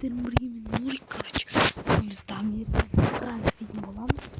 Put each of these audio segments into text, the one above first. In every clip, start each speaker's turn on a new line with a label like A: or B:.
A: Сіздермен бірге мен, Нурик. Короче, бүгін біз Дамирмен пранк істейтін боламыз.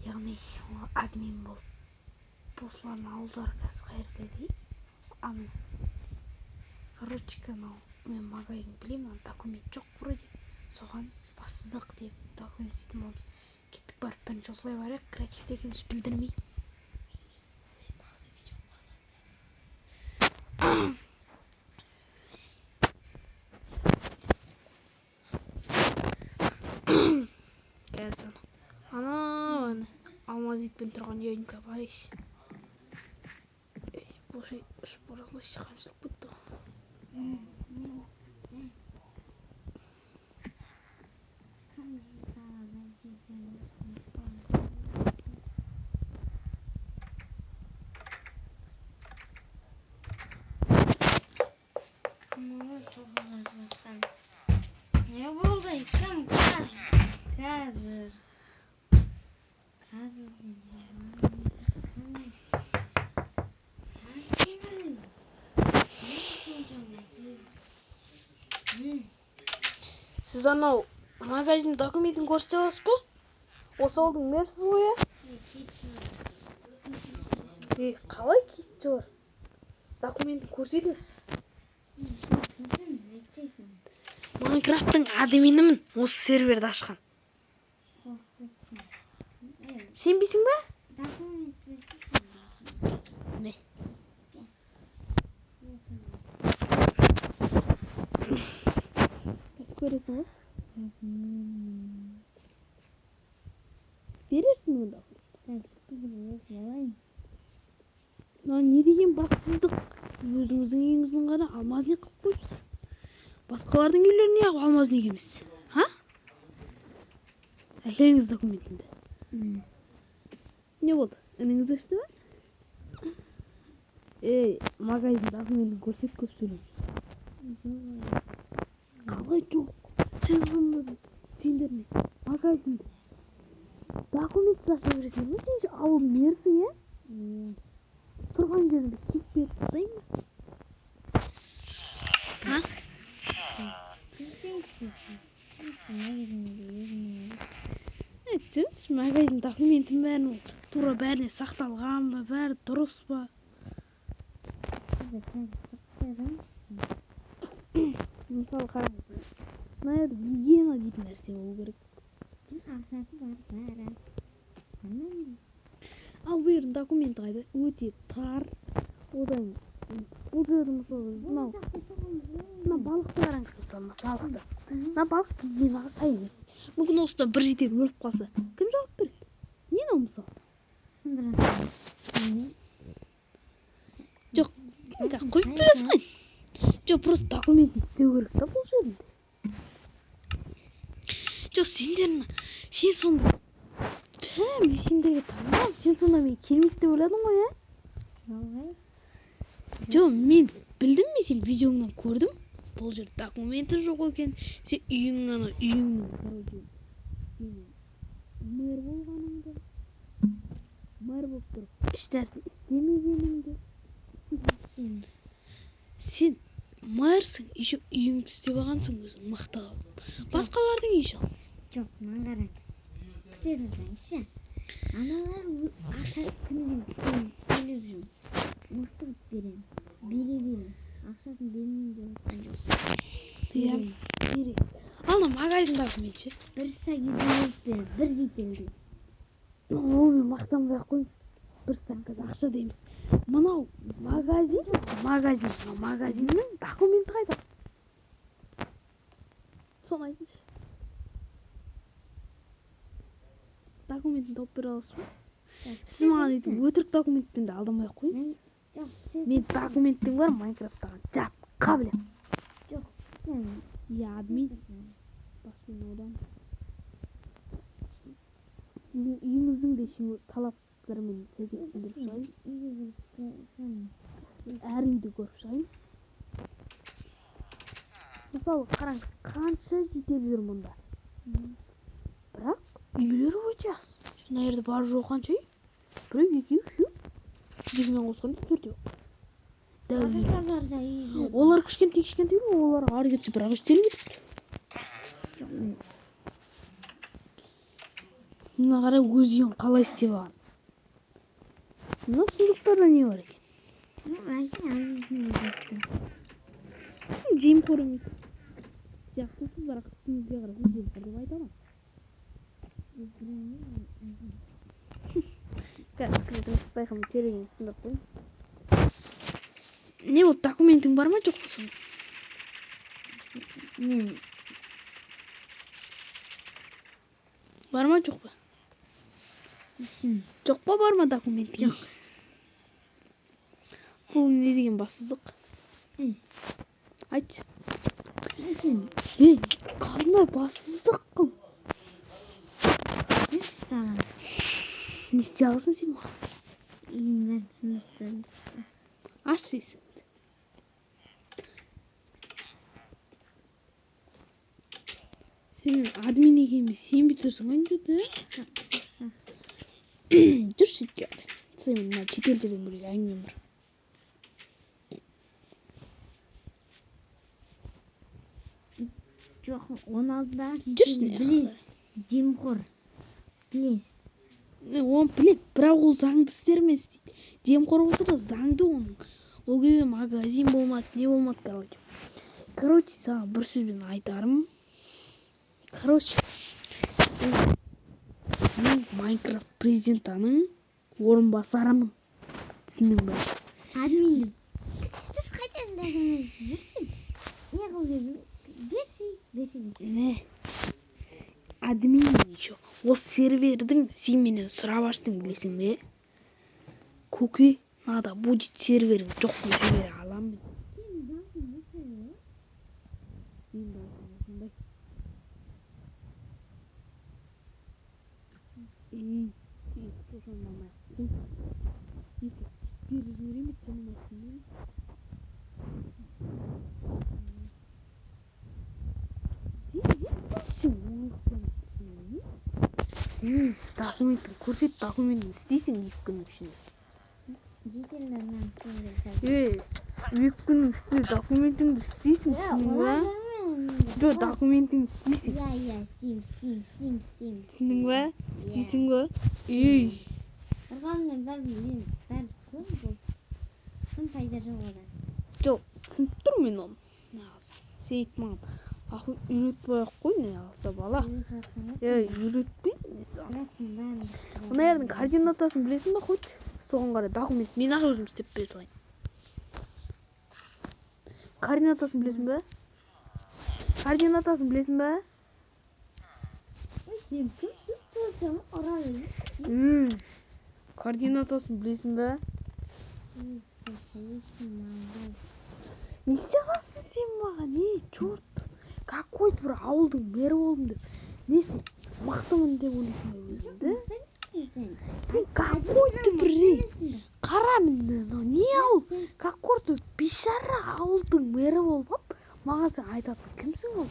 A: Яғни ол админ болып, осылардың ауылдары қазір қай жерде дейді? А, міне. Короче, мынау мен магазин білемін, ана документ жоқ вроде. Соған бассыздық деп документ істейтін боламыз. Кеттік, барып бірінші осылай барайық, креативті екенімізді білдірмей. Қазір анау ана алмазникпен тұрған дяденька барайықшы. Ей, бұл шай ұшып бара салайыншы, қаншалық кетті ғой.
B: Не болды? Кім қазір? Қазір. Қазір.
A: Сіз анау магазин документін көрсете аласыз ба? Осы ауылдың мэрісіз ғой, иә? Ей, қалай кетті олар? Документін көрсетіңіз. Майнкрафттың админімін, осы серверді ашқан. Сенбейсің ба? Не? Қазір көресің ғой. Берерсің онда. Мынау не деген бассыздық? Өзіңіздің үйіңіздің ғана алмазник қылып қойыпсыз. Басқалардың үйлері неғып алмазник емес? А? Әкеліңіз документіңді. Не болды? Ініңіз өсті ме? Ей, магазин документін көрсет, көп сөйлеме. Қалай жоқ? Сен сендер не? Магазинді документсіз аша бересіңдер ме? Сен ауыл мэрісің, иә? Тұрған жеріңді киіп беріп тастайын ба? А? Айтыңызшы, магазин документін бәрін ол тура бәріне сақталған ба, бәрі дұрыс па? Мысалы қараңыз, мына жерде гигиена дейтін нәрсе болу керек. Ал бұл жердің документі қайда? Өте тар. Одан бұл жерде мысалы мынау мына балықты қараңыз, мысалы мына балықты. Мына балық гигиенаға сай емес. Мүмкін осыдан бір жетер өліп қалса, кім жауап береді? Не мынау мысалы? Жоқ, қойып бере салайын. Жоқ, просто документін істеу керек та бұл жерінде. Жоқ, сендер сен сонда пә, мен сендерге таңғаламын. Сен сонда мен келмейді деп ойладың ғой, ә? Жоқ, мен білдім, мен сен видеоңнан көрдім. Бұл жерде документі жоқ екен. Сен үйің ана үйіңнің, короче, сенің мэр болғаныңды, мэр болып тұрып ешнәрсе істемегеніңді. Сен мэрсің, еще үйіңді істеп алғансың өзің мықты қылып. Басқалардың үйі жоқ.
B: Жоқ, мынаны қараңыз. Күте тұрсаңызшы. Аналар ақшасын күнде төлеп жүр. Мықты қылып беремін. Бере беремін. Ақшасын бермеймін деп жатқан жоқ.
A: Иә, береді. Ал мына магазин документ ше?
B: Бір стакан беріп беремін, бір жетелді.
A: Ол мен мақтанбай ақ қойыңыз. Бір стакан ақша дейміз. Мынау магазин, магазин, мынау магазиннің документі қайда? Соны айтыңызшы. Документін тауып бере аласыз ба? Сіз маған өйтіп өтірік документпен де алдамай ақ қойыңыз. Мен документтің бәрін Майнкрафттағы жатқа білемін.
B: Жоқ, сен
A: Я админ. Баспен одан. Сіздің үйіңіздің де ішін талаптарымен сәйкестендіріп шығайын. Әр үйді көріп шығайын. Мысалы, қараңыз, қанша житель жүр мұнда. Бірақ үйлері өте аз. Мына жерде бар жоқ қанша үй? Біреу, екеу, үшеу. Сіздермен қосқанда төртеу. Дәу үйлер. Олар кішкентай кішкентай үй, олар ары кетсе бір ақ істеліп кетіпті.
B: Жоқ, мен
A: Мына қара, өз үйін қалай істеп алған. Мына сундуктарда не бар екен?
B: Әшейін обычный болып.
A: Жемқор емес сияқтысыз, бірақ үстіңізге қарасам, жемқор деп айта аламын. Қазір скелетім байқамай терезені сындырып қойдым. Не болды, документің бар ма, жоқ па соның?
B: Мен
A: Бар ма, жоқ па? Жоқ па, бар ма документің?
B: Жоқ.
A: Бұл не деген бассыздық? Айт.
B: Сен
A: Ей, қандай бассыздық қыл?
B: Не істей?
A: Не істей аласың сен маған?
B: Үйдің бәрін сындырып тастадым.
A: Аш есігіңді. Сен мен админ екеніме сенбей тұрсың ғой что-то.
B: Шық, шық, шық.
A: Жүр шетке қарай. Сенімен мына шетелдерден бөлек әңгімем бар.
B: Жоқ, 16-дағы
A: Жүрші
B: жетелді
A: мына.
B: Білесіз. Жемқор. Білесіз.
A: Оны білем, бірақ ол заңды істермен істейді. Жемқор болса да, заңды оның. Ол кезде магазин болмады, не болмады, короче. Короче, саған бір сөзбен айтарым. Короче, мен Майнкрафт президентінің орынбасарымын. Түсіндің бе?
B: Админді. Күте қайтадан документ жүрсің. Не қылып жүрсің? Берсей, берсей, берсей.
A: Не? Админ еще. Осы сервердің сен менен сұрап аштың, білесің бе? Көке, надо будет серверің жоқ қылып жібере аламын мен.
B: Сенің даусың осындай ғой.
A: Менің даусым осындай. Ей, тоқсан қой. Екі беріп жіберейін бе, жаным айтсын ба? Сен не істейсің оңайлықпен? Сен документін көрсет, документін істейсің 2 күннің ішінде.
B: Жительдер мынаны істеу керек.
A: Ей, 2 күннің ішінде документіңді істейсің, түсіндің ба? Жоқ, документіңді істейсің.
B: Иә, істеймін, істеймін, істеймін, істеймін.
A: Түсіндің ба? Істейсің ба? Ей,
B: Тұрғанмен бәрібір мен бәрі көп болды. Тым пайда жоқ одан.
A: Жоқ, түсініп тұрмын мен оны. Неғылса. Сен айт маған. Ақыл үйретпей ақ қой, неғылса, бала. Ей, үйретпейді мен саған. Мына жердің координатасын білесің ба хоть? Соған қарай документ мен ақ өзім істеп бере салайын. Координатасын білесің бе? Координатасын білесің бе?
B: Ой, сен кімсің? Болсам ұра бересің.
A: М, Координатасын білесің бе?
B: Ой, сен мынандай.
A: Не істей аласың сен маған? Не, черт? Какой-то бір ауылдың мэрі болдым деп. Не, сен мықтымын деп ойлайсың ба өзіңді?
B: Мықты емессің сен.
A: Сен какой-то бір
B: Емессің бе?
A: Қара, міне, мынау не ауыл? Какой-то бейшара ауылдың мэрі болып алып, маған сен айтатын кімсің ол?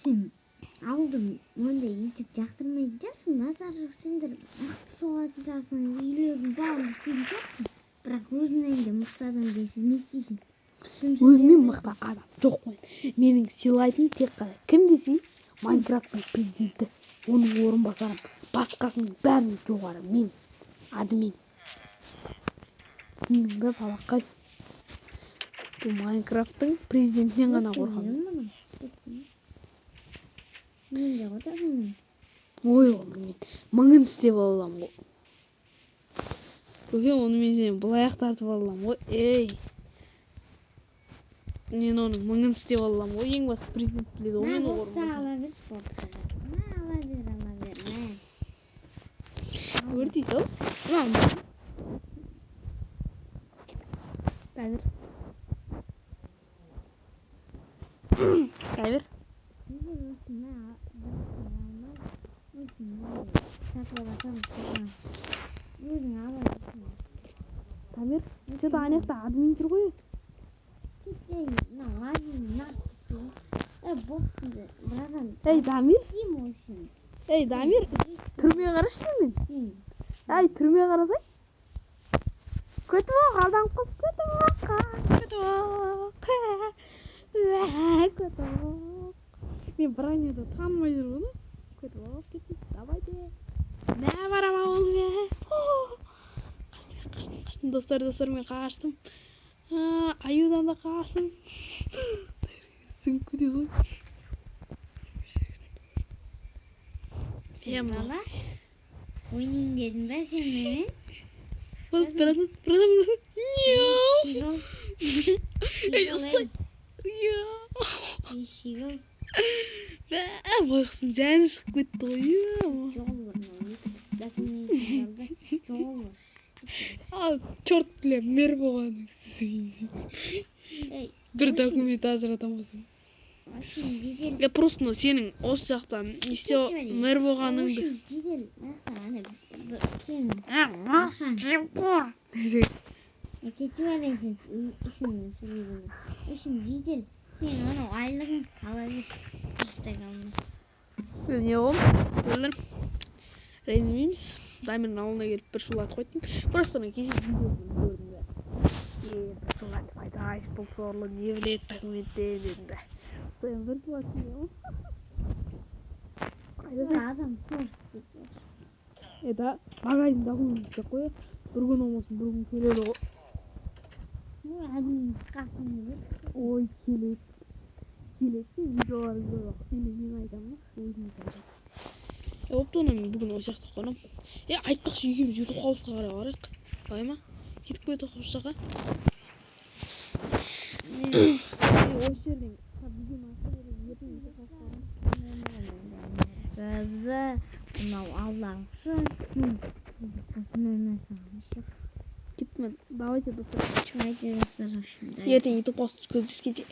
B: Сен ауылды ондай өйтіп жақтырмайтын шығарсың. Базар жоқ, сендер мықты соғатын шығарсың, үйлердің бәрін істейтін шығарсың. Бірақ өзіңнен де мықты адам келсе, не істейсің?
A: Өзімнен мықты адам жоқ қой. Менің сыйлайтын тек қана кім десе, Майнкрафттың президенті, оның орынбасары, басқасының бәрінен жоғары мен, админ. Түсіндің бе, балақай? Бұл Майнкрафттың президентінен ғана қорқамын.
B: Мен де ғой.
A: Ой, оны мен мыңын істеп ала аламын ғой. Көке, оны мен сенен былай ақ тартып ала аламын ғой. Ей, мен оның мыңын істеп ала аламын ғой. Ең басты президент біледі ғой
B: Мә,
A: менің
B: болса
A: орынбасарым.
B: Ала берші, болса. Мә, ала бер, ала бер, мә.
A: Өртей сал мынаны. Тәбір, тәбір.
B: Неге осы мә, алмай, осы мә, сатып алсам, өзің ала берсің.
A: Тамир, че-то ана жақта админ жүр ғой.
B: Кетпей, мынау админ нақ кетпей. Е, бопты, братан.
A: Ей, Дамир.
B: Істеймін ол үшін.
A: Ей, Дамир, түрме қарашы мен.
B: Сен
A: Ей, түрме қарасай. Күтіп ал, алданып қалып, күтіп ал, күтіп ал. Күтіп. Көтіп. Мен броняда танымай жүрмін ғой. Көтіп алып кеттім. Давайте. Мә, барам ауылға. Қаштым, қаштым, қаштым, достар, достар, мен қаштым. Аюдан да қаштым. Сіңіп кетеді ғой.
B: Сен бала ойнайын дедің ба сен менімен?
A: Братан, братан, братан.
B: Щегол.
A: Ей, ұстай.
B: Ей, щегол.
A: Мә, байғұстың жаны шығып кетті ғой.
B: Жоғал бар, мынау екі документін алды. Жоғал бар.
A: А, черт, бля, мэр болған.
B: Ей,
A: Бір документ ажырата алмасаң.
B: Общем, жедел.
A: Я просто мынау сенің осы жақта не істеу мэр болғаныңды.
B: Общем, жедел. Мына ана сенің ақшаң. Кетіп барайын сен ішіңді сөйлегенде. В общем, жедел. Сен анау айлығың ала бер. Дұрыстап алмас.
A: Не ол? Ренжімейміз. Дамирдің ауылына келіп бір шулатып қойдым. Просто мен кеше видеосын көрдім да. Е, бір шулатып айтайыншы, бұл сорлы не біледі документтен дедім да. Соны бір шулатып ғой.
B: Адам сор.
A: Это магазин документ деп қой. Бір күн болмасын, бір күн келеді ғой.
B: Ой, админ қақын келеді.
A: Ой, келеді. Келеді де видеоларын көріп, или мен айтамын да, өзім жазамын. Опты, оны мен бүгін осы жақта қонамын. Е, айтпақшы, екеуміз Ютуб хаусқа қарай барайық. Қалай ма? Кетіп қой Ютуб хаус жаққа. Е, осы жерден видеоны ашып, ертең Ютуб хаусқа барамыз.
B: Қызы, мынау алдамшы.
A: Кеттім мен. Давайте, достар.
B: Давайте, достар.
A: Ертең Ютуб хаусты кездескенше.